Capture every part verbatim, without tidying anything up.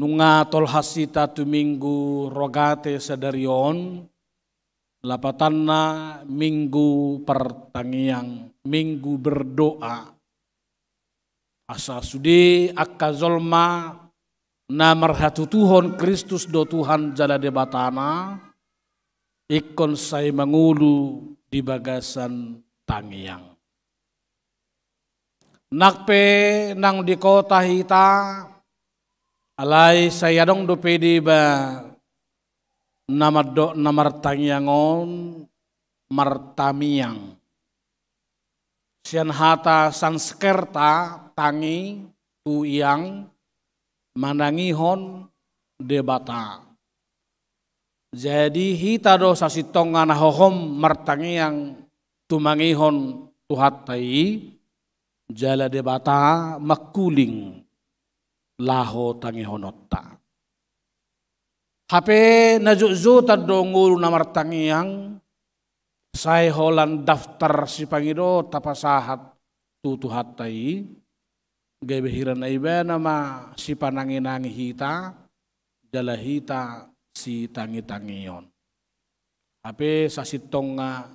Nunga tolhas hita tu Minggu Rogate sadari on, lapatanna Minggu Partangiang, Minggu Berdoa. Asa sude angka jolma na marhatutuhon Kristus do Tuhan jala Debatana, ingkon sai mangolu di bagasan tangiang. Nang pe naung di kota hita, alai sai adong dope deba na mandok na martangiang on martamiang. Sian hata Sanskerta tangi tu iang, manangihon Debata. Jadi hita do sasintongna na hohom martangiang tumangihon Tuhanta i, jala Debata mangkuling laho tangihononta. Hape na jotjotan do ngolu na martangiang, sai holan daftar sipangidoon tapasahat tu Tuhanta i, gabe hira na ibana ma sipananginangi hita, jala hita sitangitangion. Hape sasintongna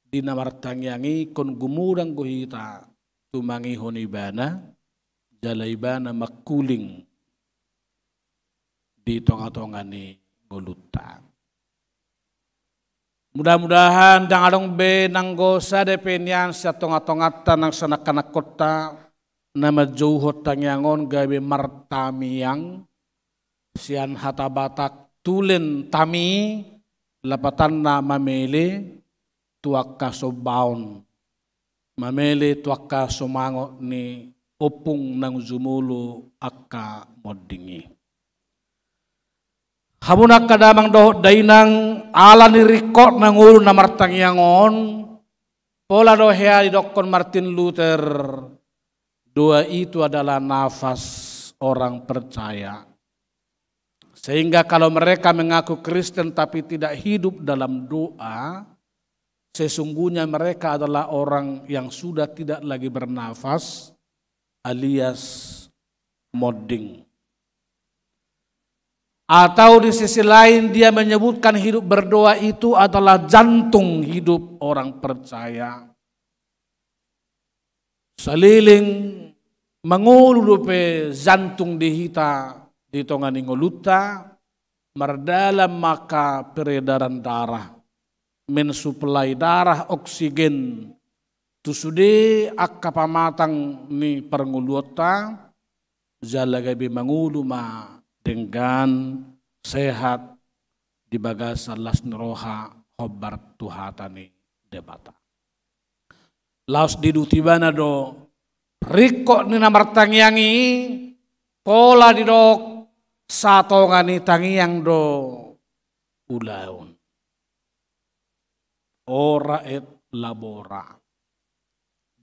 di na martangiang i ingkon gumodang do hita tumangihon ibana, jala ibana mangkuling di tongatonga ni ngolunta. Mudah-mudahan ndang adong be nanggo sada pe nian sian tongatonganta nang sian angka anakhonta na manjouhon tangiang on gabe martamiang, sian hata Batak tulen tami, lapatanna mamele tu angka sombaon, mamele tu angka sumangot ni ompung naung jumolo angka monding i. Hamu angka damang dohot dainang, ala ni ringkot na ngolu na martangiang on, pola do hea didokkon Martin Luther, doa itu adalah nafas orang percaya. Sehingga kalau mereka mengaku Kristen tapi tidak hidup dalam doa, sesungguhnya mereka adalah orang yang sudah tidak lagi bernafas, alias monding. Atau di sisi lain, dia menyebutkan hidup berdoa itu adalah jantung hidup orang percaya. Saleleng mangolu dope jantung di hita di tonga ni ngolunta, mardalan ma angka peredaran darah, mensuplai darah, oksigen tu sude angka pamatang ni parngoluonta, jala gabe mangolu ma denggan, sehat, di bagasan las ni roha, hombar tu hata ni Debata. Laos didok ibana do ringkot ni na martangiang i, pola didok satonga ni tangiang do ulaon. Ora et labora.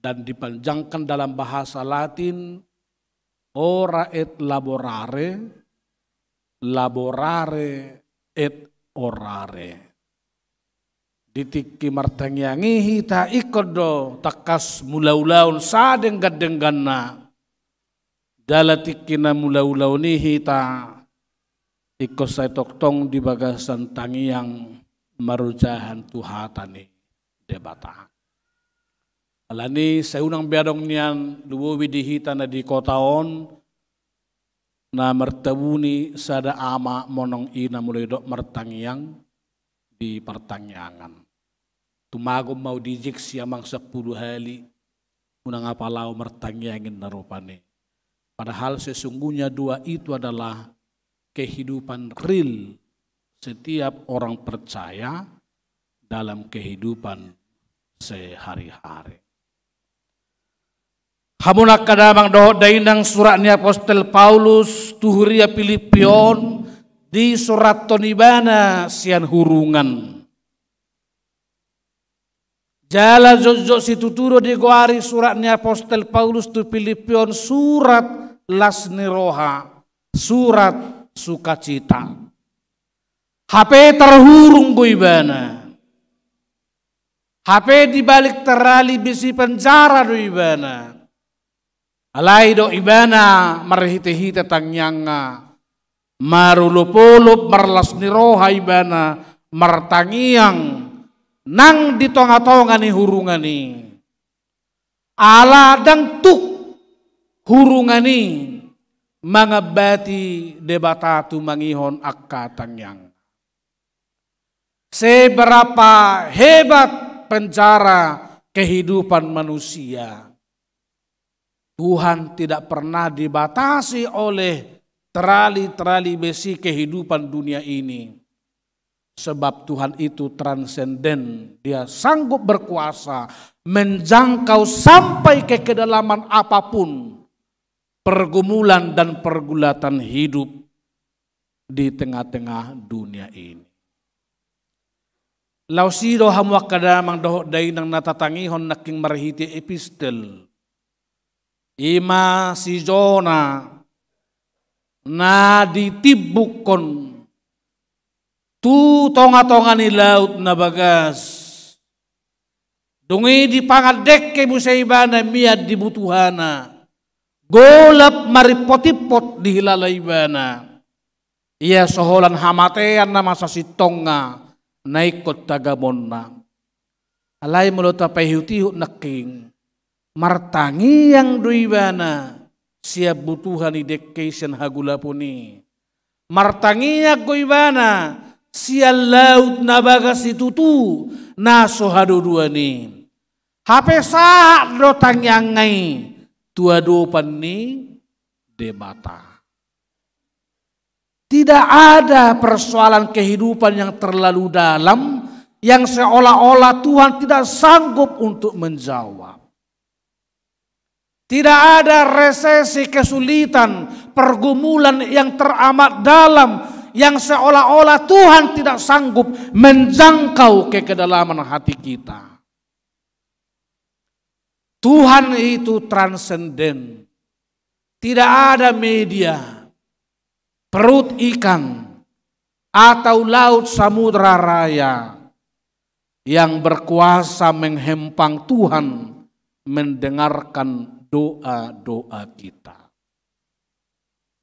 Dan dipanjangkan dalam bahasa Latin, ora et laborare, laborare et orare. Di tingki martangiang i hita ingkon do tangkas mulaulaon sadenggan-dengganna. Jala tingki na mulaulaon i hita ingkon sai tongtong di bagasan tangiang marojahan tu hata ni Debata. Alani sai unang be adong nian lumobi di hita na di kota on na martabuni sada ama manang ina molo didok martangiang di partangiangan. Tumagon ma au dijik sian amang sampulu hali, unang apal au martangiang ninna rupani. Padahal sesungguhnya doa itu adalah kehidupan real setiap orang percaya dalam kehidupan sehari-hari. Hamu angka damang dohot dainang, surat ni apostel Paulus tu huria Pilippi on disurathon ibana sian hurungan. Jala jotjot situtu do digoari surat ni apostel Paulus tu Pilippi on surat las ni roha, surat sukacita. Hape tarhurung do ibana. Hape di balik terali besi penjara do ibana. Alai didok ibana marhitehite tangiangna, Marolopolop marlas ni roha ibana martangiang nang di tongatonga ni hurungan i. Ala ndang tuk hurungan i mangambati Debata tumangihon angka tangiang. Seberapa hebat penjara kehidupan manusia, Tuhan tidak pernah dibatasi oleh terali-terali besi kehidupan dunia ini. Sebab Tuhan itu transenden, Dia sanggup berkuasa menjangkau sampai ke kedalaman apapun pergumulan dan pergulatan hidup di tengah-tengah dunia ini. Laos i do hamu angka damang dohot dainang na tatangihon nangkin marhite epistel. I ma si Jona na ditimbukkon tu tongatonga ni laut na bagas. Dung i dipangan dengke muse ibana mian di butuhana. Golap marimpotimpot dihilala ibana. Ia so holan hamatean na masa sintonga na ingkon tagamonna. Alai molo tapaihutihut nangkin, martangiang do ibana sian butuha ni dengke i sian hagolapon i. Martangiang do ibana sian laut na bagas situtu na so hadodoan i. Hape sahat do tangiangna i tu adopan ni Debata. Tidak ada persoalan kehidupan yang terlalu dalam yang seolah-olah Tuhan tidak sanggup untuk menjawab. Tidak ada resesi, kesulitan, pergumulan yang teramat dalam yang seolah-olah Tuhan tidak sanggup menjangkau ke kedalaman hati kita. Tuhan itu transenden. Tidak ada media, perut ikan, atau laut samudra raya yang berkuasa menghempang Tuhan mendengarkan doa-doa kita.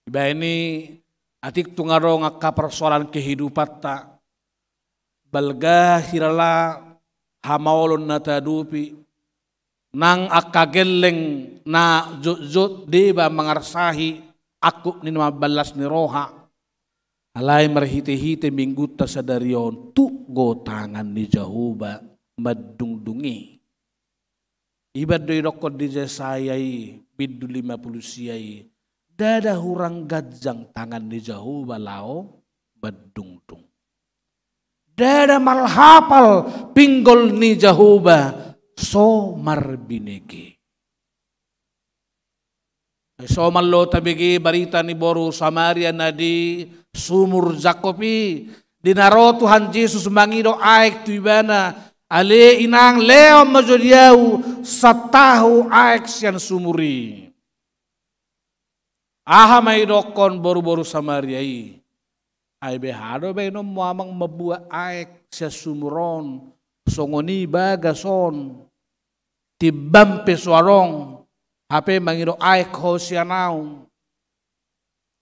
Dibahen i, atik tung adong angka persoalan kehidupanta, balga hilala hamaolon na taadopi, nang angka gelleng na jotjot deba mangarsahi angkup ni na mamballas ni roha. Alai marhitehite minggunta sadari on, tuk do tangan ni Jahowa mandungdungi. Iba do didokkon di Jesaya i, bindu lima pulu sia i, ndada hurang ganjang tangan ni Jahowa laho mandungdung. Ndada malhapal pinggol ni Jahowa so marbinege. Somal do tabege barita ni boru Samaria na di sumur Jakob i, di na ro Tuhan Jesus mangido aek tu ibana, ale inang, lehon ma jo di ahu satahu aek sian sumur i. Aha ma idokkon boruboru Samaria i? Ai beha do baenonmu amang mambuat aek sian sumur on, songon i bagas on, timbam pe so adong, hape mangido aek ho sian ahu.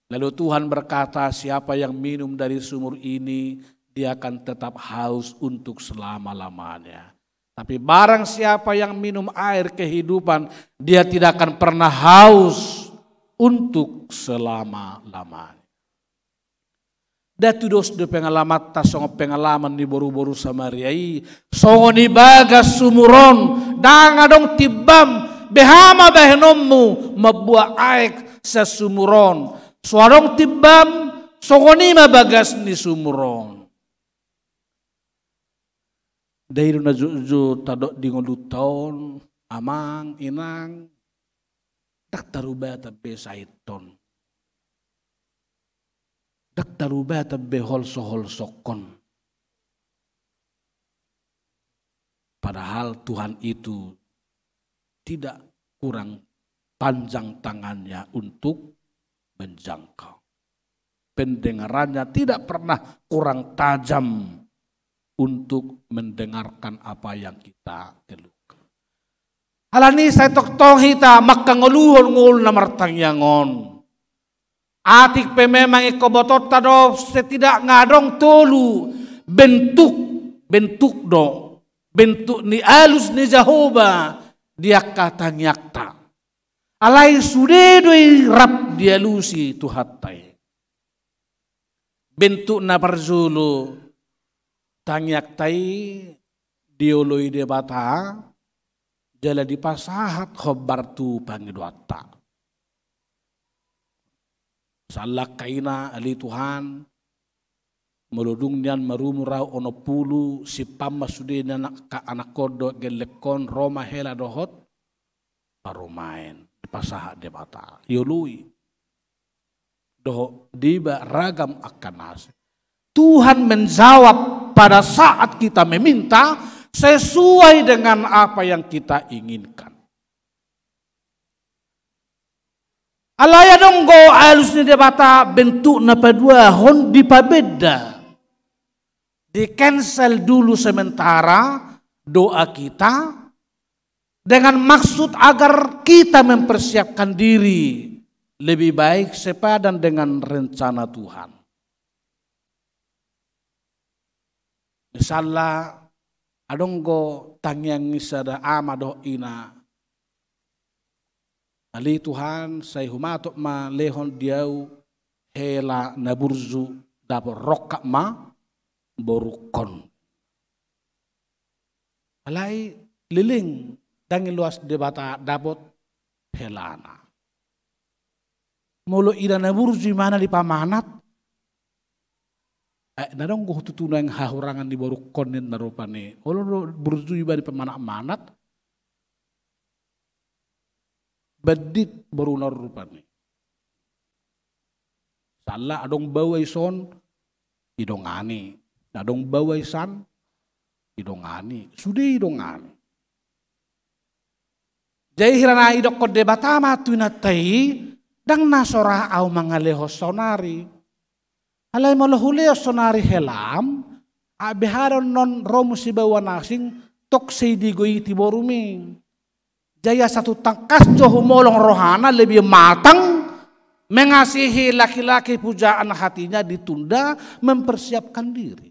Lalu Tuhan berkata, siapa yang minum dari sumur ini, dia akan tetap haus untuk selama-lamanya. Tapi barang siapa yang minum air kehidupan, dia tidak akan pernah haus untuk selama-lamanya. Ndang tudos do pengalamanta songon pengalaman ni boruboru Samaria i, songon i bagas sumur on, ndang adong timbam, beha ma baenonmu mambuat aek sian sumur on. So adong timbam, songon i ma bagas ni sumur on. Ndai do na jotjot tadok di ngolunta on, amang, inang, ndang tarubatan be sahit on. Ndang tarubatan be holsoholsok on. Padahal Tuhan itu tidak kurang panjang tangannya untuk menjangkau. Pendengarannya tidak pernah kurang tajam untuk mendengarkan apa yang kita keluhkan. Alani i sai tongtong hita mangkangoluhon ngolu na martangiang on. Atik pe memang ingkon botoonta do, setidakna adong tolu bentuk, bentuk do, bentuk ni alus ni Jahowa di angka tangiangta. Alai sude do i rap dialusi Tuhanta i. Bentuk na parjolo, tangiangta i dioloi Debata, jala dipasahat hombar tu pangidoanta. Sala angka ina, ale Tuhan, molo dung nian marumur au onom pulu, simpang ma sude ni anak, angka anakkon dohot gellekkon, ro ma hela dohot parumaen, dipasahat Debata, ioloi. Dohot deba ragam angka na asing. Tuhan menjawab pada saat kita meminta sesuai dengan apa yang kita inginkan. Alai adong do alus ni Debata bentuk na paduahon, dipabenda. Di-cancel dulu sementara doa kita dengan maksud agar kita mempersiapkan diri lebih baik sepadan dengan rencana Tuhan. Misalna, adong do tangiang ni sada ama dohot ina, ale Tuhan, sai humatop ma lehon di au hela na burju, dapot rongkap ma borungkon. Alai leleng, ndang iloas Debata dapot helana. Molo ina na burju ibana dipamanat, eh, na adong do tutu naeng hahurangan ni borungkon ninna rupani. Olo do burju iba dipamanat-manat, bandit boruna on rupani. Sala adong baoa i son, didongani. Adong baoa i san, didongani. Sude didongani. Jadi hira na didokkon Debata ma tu inanta i, ndang na so ra au mangalehon saonari. Alai molo hulehon saonari helam, ai beha do annon ro muse baoa na asing, tong sai digoiti borumi. Jadi asa tu tangkas jo humolong rohana, lebih matang mengasihi laki-laki pujaan hatinya, ditunda mempersiapkan diri.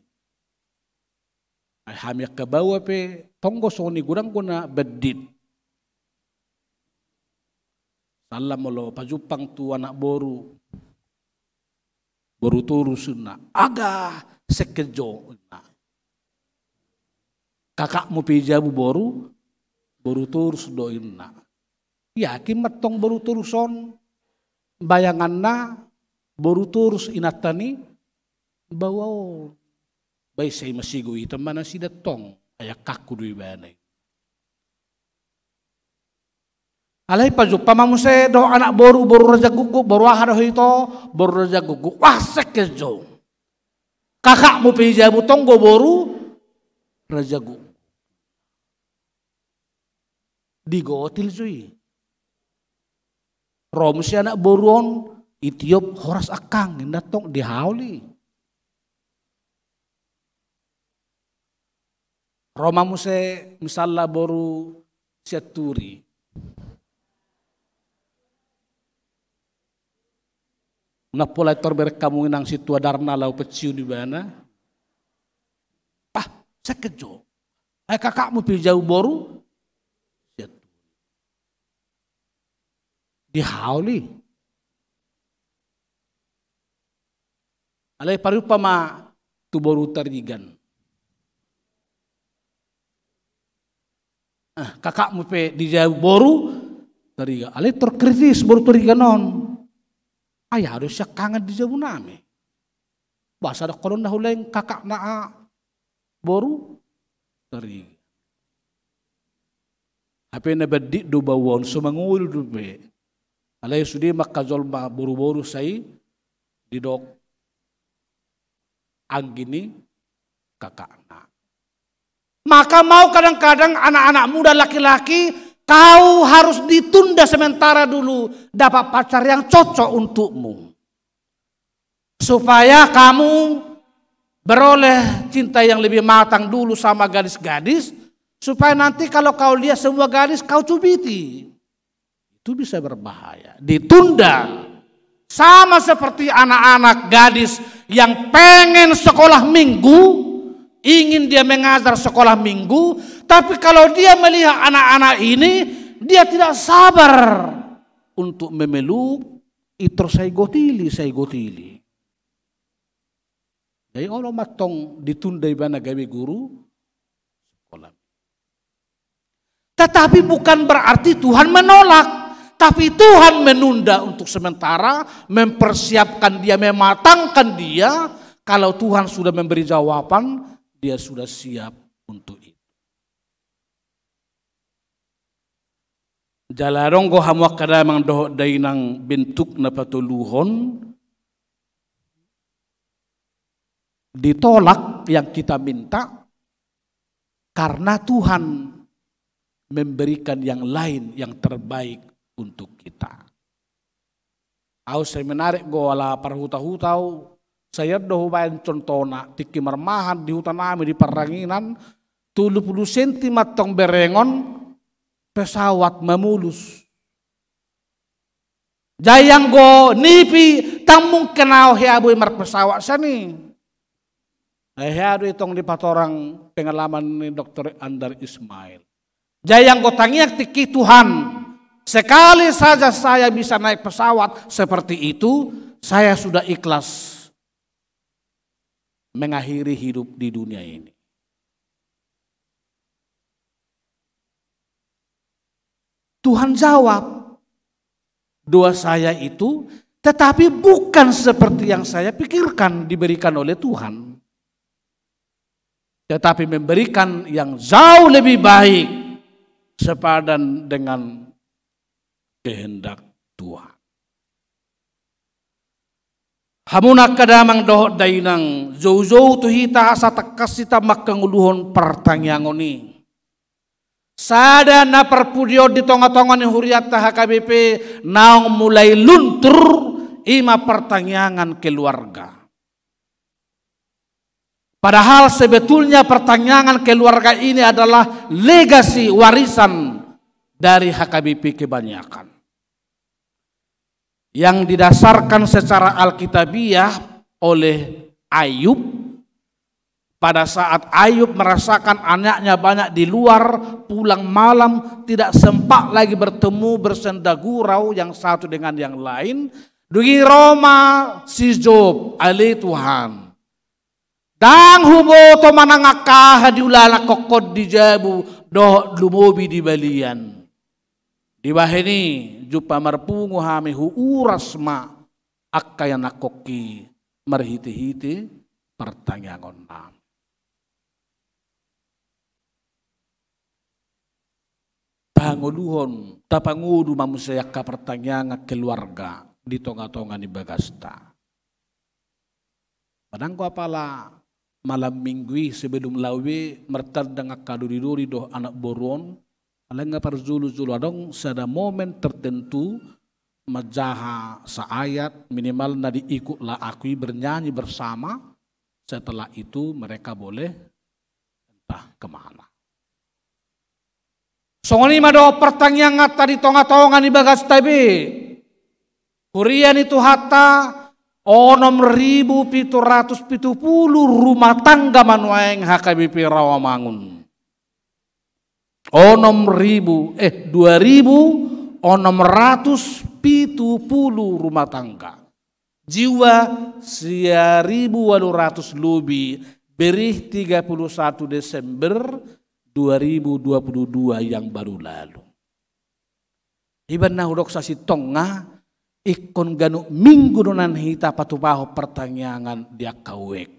Ai hami angka baoa pe tong do songon i, godang do na bandit. Sala molo pajumpang tu anak boru, boru torus ninna, aga sengken jo ninna. Kakakmu pe di jabu boru, boru torus do ninna. Yakin ma antong boru torus on, bayanganna boru torus inanta ni baoa on. Ba i sai masigo i, tamba nasida tong, ai angkangku do ibana i. Alai pajumpang ma muse dohot anak boru, boru raja gukguk, boru aha do ho ito, boru raja gukguk. Wah, sengken jo. Kakakmu pe di jabu tong do boru raja gukguk. Digotil jo i. Ro muse anak boru on, ditiop, horas angkang, inda tong, dihaol i. Ro ma muse misalna boru Sianturi. Unang pola i tor bereng hamu inang sintua Darna laho pensiun ibana. Pah, sengken jo. Ai kakakmu pe di jabu boru Sianturi. Dihaol i. Alai pajumpang ma tu boru Tarigan. Ah, kakakmu pe di jabu boru Tarigan. Alai tor kritis boru Tarigan on. Ai aha do siangkangan di jabu nami? Boasa dohonon na hulaing kakakna boru Tarigan. Hape na bandit do baoa on, so mangolu dope. Alai sude ma angka jolma boruboru sai didok anggi ni kakakna. Maka mau kadang-kadang anak-anak muda laki-laki, kau harus ditunda sementara dulu dapat pacar yang cocok untukmu. Supaya kamu beroleh cinta yang lebih matang dulu sama gadis-gadis, supaya nanti kalau kau lihat semua gadis, kau cubiti. Itu bisa berbahaya. Ditunda. Sama seperti anak-anak gadis yang pengen sekolah minggu, ingin dia mengajar sekolah minggu, tapi kalau dia melihat anak-anak ini, dia tidak sabar untuk memeluk, i tor sai gotili, sai gotili. Jadi olo mantong ditunda ibana gabe guru sekolah. Tetapi bukan berarti Tuhan menolak, tapi Tuhan menunda untuk sementara, mempersiapkan dia, mematangkan dia. Kalau Tuhan sudah memberi jawaban, dia sudah siap untuk itu. Jala adong do hamu angka damang dohot dainang bentuk na patoluhon, ditolak yang kita minta karena Tuhan memberikan yang lain yang terbaik untuk kita. Au sai menarik do ala parhuta-huta au, sai adong do hubaen contohna, tingki marmahan di huta nami di parranginan, tolu pulu senti mantong berengon pesawat mamolus. Jai anggo nipi, ndang mungkin au hea boi marpesawat sian i. Ai hea do i tong dipatorang pengalaman ni dokter Andar Ismail. Jai anggo tangiang tingki, Tuhan, sekali saja saya bisa naik pesawat seperti itu, saya sudah ikhlas mengakhiri hidup di dunia ini. Tuhan jawab doa saya itu, tetapi bukan seperti yang saya pikirkan diberikan oleh Tuhan. Tetapi memberikan yang jauh lebih baik sepadan dengan kehendak Tuhan. Hamu angka damang dohot dainang, joujou tu hita asa tangkas hita mangkangoluhon partangiangon i. Sada na parpudi on di tonga-tonga ni hurianta H K B P naung mulai luntur, i ma partangiangan keluarga. Padahal sebetulnya partangiangan keluarga ini adalah legasi, warisan dari H K B P kebanyakan. Yang didasarkan secara alkitabiah oleh Ayub, pada saat Ayub merasakan anaknya banyak di luar, pulang malam, tidak sempat lagi bertemu, bersenda gurau yang satu dengan yang lain, dung i ro ma si Job, ale Tuhan, ndang huboto manang angka aha di ulaon nangkok on di jabu dohot lumobi di balian. Dibahen i, jumpa marpungu hami, huuras ma angka ianakkon i marhite-hite partangiangonnami. Pangoluhon, tapangolu ma muse angka partangiangan keluarga di tonga-tonga ni bagasta. Ba nanggo apala malam minggu i sebelum laho be martandang angka doli-doli dohot anak boru on, alai nga parjolo-jolo adong sada momen tertentu manjaha saayat, minimal na diikut la aku i bernyanyi bersama, setelah itu mereka boleh entah kemana. Songon i ma dohot partangianganta di tonga-tonga ni bagasta be. Huria ni Tuhanta, onom ribu pitu ratus pitu pulu rumah tangga ma nuaeng H K B P Rawamangun. Onom ribu, eh, dua ribu onom ratus pitu pulu rumah tangga. Jiwa sia ribu ualu ratus lobi, berih tiga puluh satu Desember dua ribu dua puluh dua yang baru lalu. Iba na hudok sasintongna, ingkon ganup minggu do nian hita patupahon partangiangan di angka wijk.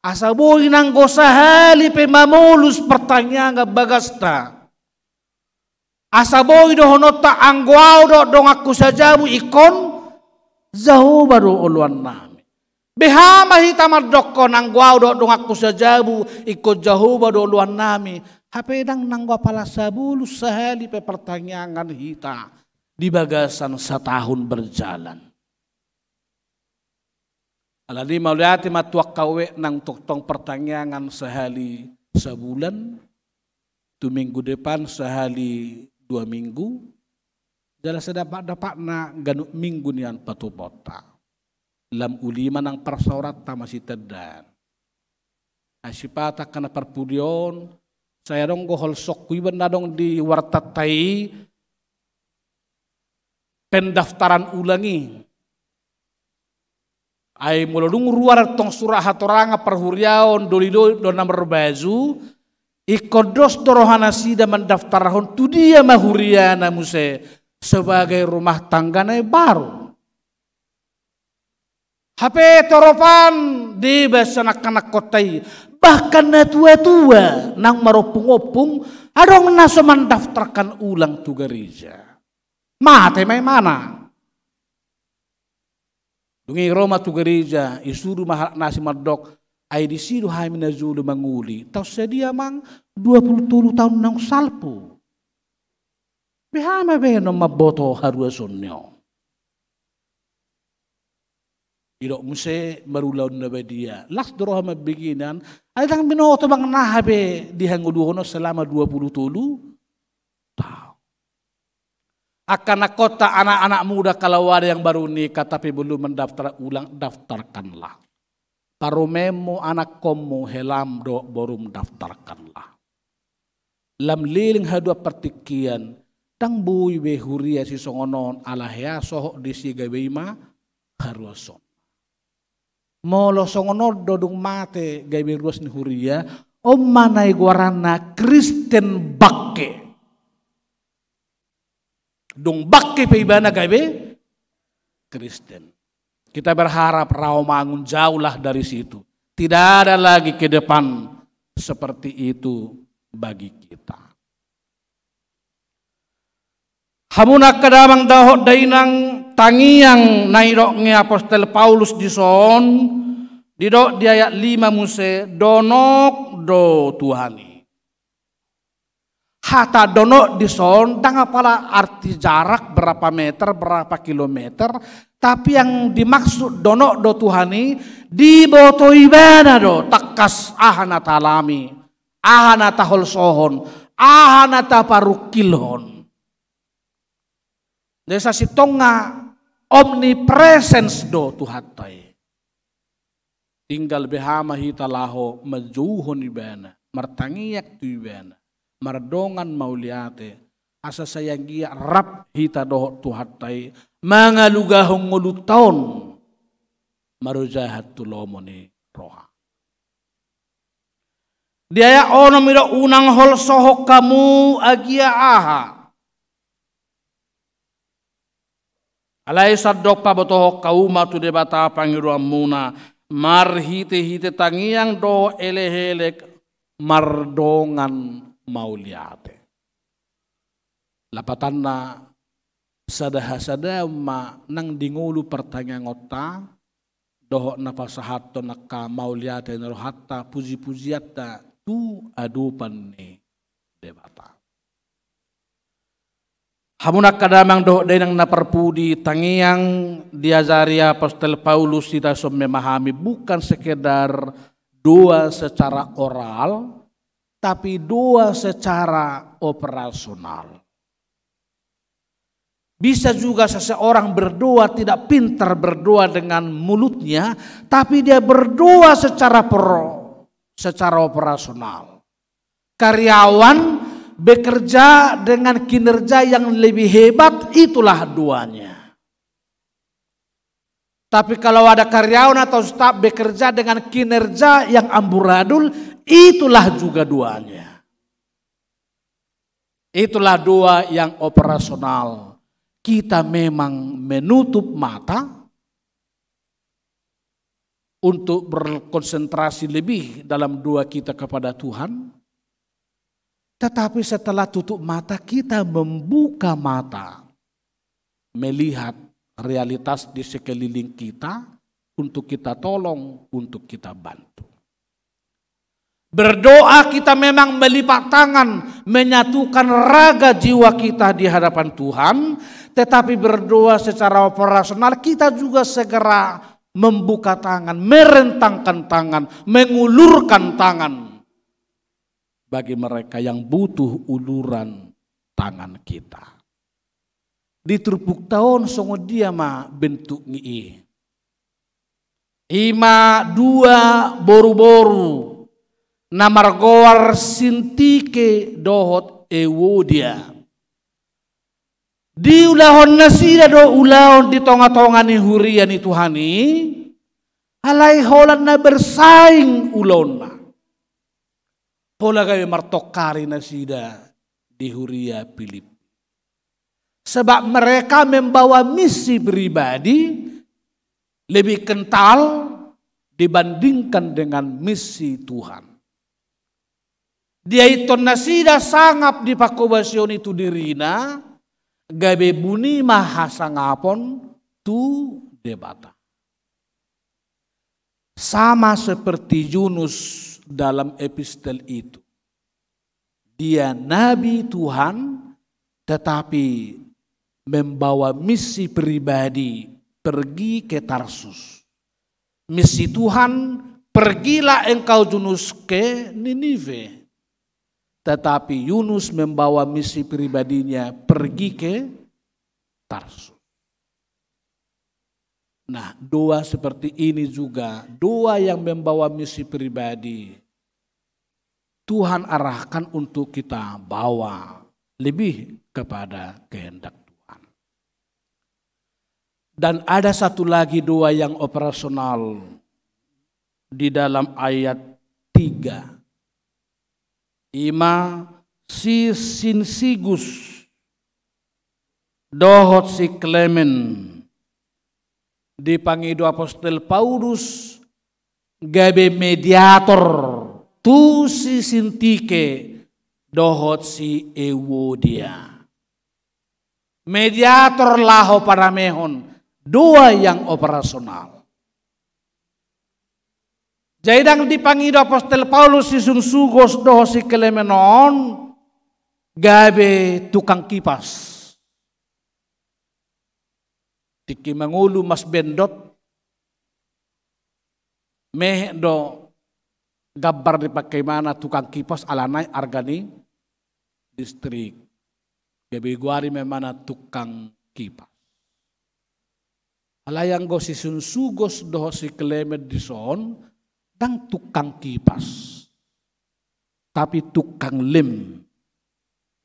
Asa boi nanggo sahali pe mamolus partangiangan bagasta. Asa boi dohononta anggo au dohot donganku sajabu ingkon Jahowa do oloannami. Beha ma hita mandokkon anggo au dohot donganku sajabu ingkon Jahowa do oloannami. Hape ndang nanggo apala sabolus sahali pe partangiangan hita di bagasan satahun berjalan. Alani i mauliate ma tu angka wijk nang tongtong partangiangan sahali sabulan, tu minggu depan sahali dua minggu. Jala sadapatdapatna ganup minggu nian patupaonta. Lam uli ma nang parsaoranta masitandaan. Ai sipata angka na parpudi on, sai adong do holsongku iba na adong di wartanta i, pendaftaran ulang i. Ai molo dung ruar tong surat hatorangan parhuriaon dolidoli do na marbaju, ingkon dos do roha nasida mandaftarhon tu dia ma huriana muse sebagai rumah tangga na baru. Hape toropan deba sian angka anakhonta i, bahkan na tuatua naung marompung-ompung, adong na so mandaftarkan ulang tu gareja. Mate ma imana. Dung i ro ma tu gareja, isuru ma halak na asing mandok, ai disi do hami na jolo mangoli. Taon sadia amang? Dua pulu tolu taon naung salpu. Beha ma bahenon mamboto haruason ni on? Didok muse marulaon na badia, las do roha mambege nian, ai ndang binoto amang na hape di hangoluhon on selama dua pulu tolu taon. Angka anakhonta, anak-anak muda, kalau ada yang baru nikah tapi belum mendaftar ulang, daftarkanlah. Parumaenmu, anakhonmu, helam dohot borum, daftarkanlah. Lam leleng haduan partingkian, ndang boi be huria sisongon on ala hea sohot disi gabe i ma haruason. Molo songon on do dung mate gabe ruas ni huria, on ma na goarna Kristen bangke. Dung bangke pe ibana gabe Kristen. Kita berharap Rawamangun jauhlah dari situ. Tidak ada lagi ke depan seperti itu bagi kita. Hamu angka damang dohot dainang, tangiang na nidok ni apostel Paulus dison, didok di ayat lima muse, donok do Tuhan i. Hata donok dison ndang apala arti jarak berapa meter, berapa kilometer, tapi yang dimaksud donok do Tuhan i, diboto ibana do tangkas aha na taalami, aha na taholsohon, aha na taparungkilhon. Jadi sasintongna omnipresence do Tuhanta i. Tinggal beha ma hita laho manjouhon ibana, martangiang tu ibana, mardongan mauliate, asa sai anggiat rap hita dohot Tuhanta i mangalugahon ngolunta on marojahan tu lomo ni roha. Di ayat onom didok, unang holsohon hamu agia aha. Alai sandok pabotohon hamu ma tu Debata pangidoanmuna marhitehite tangiang dohot elekelek mardongan mauliate. Lapatanna, sada hasadaon ma nang di ngolu partangiangonta dohot na pasahathon angka mauliate ni rohanta, pujipujianta tu adopan ni Debata. Hamu angka damang dohot dainang na parpudi, tangiang diajari apostel Paulus hita so memahami bukan sekedar doa secara oral, tapi doa secara operasional. Bisa juga seseorang berdoa tidak pintar berdoa dengan mulutnya, tapi dia berdoa secara pro, secara operasional. Karyawan bekerja dengan kinerja yang lebih hebat, itulah doanya. Tapi kalau ada karyawan atau staf bekerja dengan kinerja yang amburadul, itulah juga doanya. Itulah doa yang operasional. Kita memang menutup mata untuk berkonsentrasi lebih dalam doa kita kepada Tuhan. Tetapi setelah tutup mata, kita membuka mata, melihat realitas di sekeliling kita untuk kita tolong, untuk kita bantu. Berdoa kita memang melipat tangan, menyatukan raga jiwa kita di hadapan Tuhan, tetapi berdoa secara operasional kita juga segera membuka tangan, merentangkan tangan, mengulurkan tangan bagi mereka yang butuh uluran tangan kita. di turpukta on songon dia ma bentukna i. I ma dua boruboru na margoar Sintike dohot Euodia. Diulahon nasida do ulaon di tongatonga ni huria ni Tuhan i, alai holan na bersaing ulaonna. Pola gabe martongkari nasida di huria Pilippi. Sebab mereka membawa misi pribadi lebih kental dibandingkan dengan misi Tuhan. Diaithon nasida sangap di panghobasion i tu dirina, gabe buni ma hasangapon tu Debata. Sama seperti Yunus dalam epistel itu. Dia nabi Tuhan, tetapi membawa misi pribadi pergi ke Tarsus. Misi Tuhan, "Pergilah engkau, Yunus, ke Ninive." Tetapi Yunus membawa misi pribadinya pergi ke Tarsus. Nah, doa seperti ini juga, doa yang membawa misi pribadi, Tuhan arahkan untuk kita bawa lebih kepada kehendak Tuhan. Dan ada satu lagi doa yang operasional di dalam ayat tiga. I ma si Sinsigus dohot si Klemen, dipangido apostel Paulus gabe mediator tu si Sintike dohot si Euodia. Mediator laho paramehon, doa yang operasional. Jadi ndang dipangido apostel Paulus si Sinsigus dohot si Klemen on gabe tukang kipas. Tingki mangolu Mas Bendot, mehe do gambar dipangke ibana tukang kipas, alana i arga ni listrik. Gabe digoari ma ibana tukang kipas. Alai anggo si Sinsigus dohot si Klemen dison, ndang tukang kipas, tapi tukang lem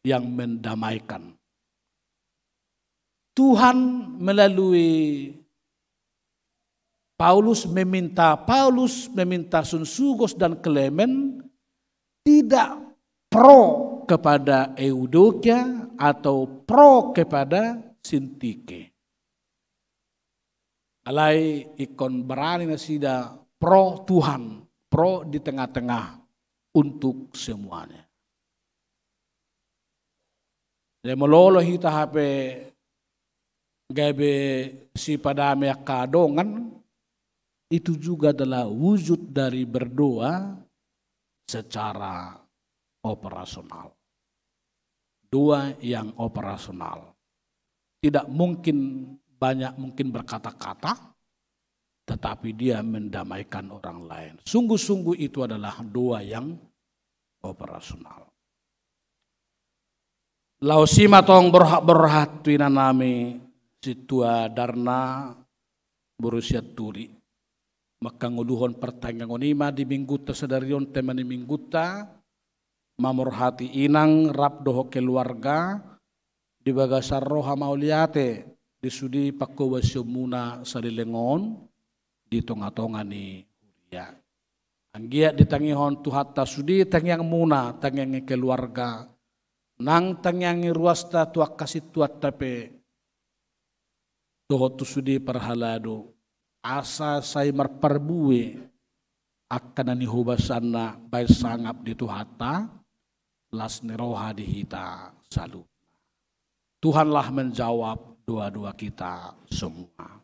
yang mendamaikan. Tuhan melalui Paulus meminta, Paulus meminta Sinsigus dan Klemen tidak pro kepada Euodia atau pro kepada Sintike. Alai ingkon berani nasida pro Tuhan, pro di tengah-tengah untuk semuanya. Jadi molo hita hape gabe sipadame angka dongan, itu juga adalah wujud dari berdoa secara operasional. Doa yang operasional. Tidak mungkin banyak mungkin berkata-kata, tetapi dia mendamaikan orang lain. Sungguh-sungguh itu adalah doa yang operasional. Laos i ma tong borhat-borhat tu inanami sintua Darna boru Sianturi. Mangkangoluhon partangiangon i ma di minggunta sadari on, tema ni minggunta, mamorhati inang rap dohot keluarga, di bagasan roha mauliate di sude panghobasionmuna saleleng on di tonga-tonga ni huria. Anggiat ditangihon Tuhanta sude tangiangmuna, tangiang ni keluarga, nang tangiang ni ruasta tu angka sintuanta pe, dohot tu sude parhalado, asa sai marparbue angka na nihobasanna baen sangap di Tuhanta, las ni roha di hita saluhutna. Tuhanlah menjawab doa-doa kita semua.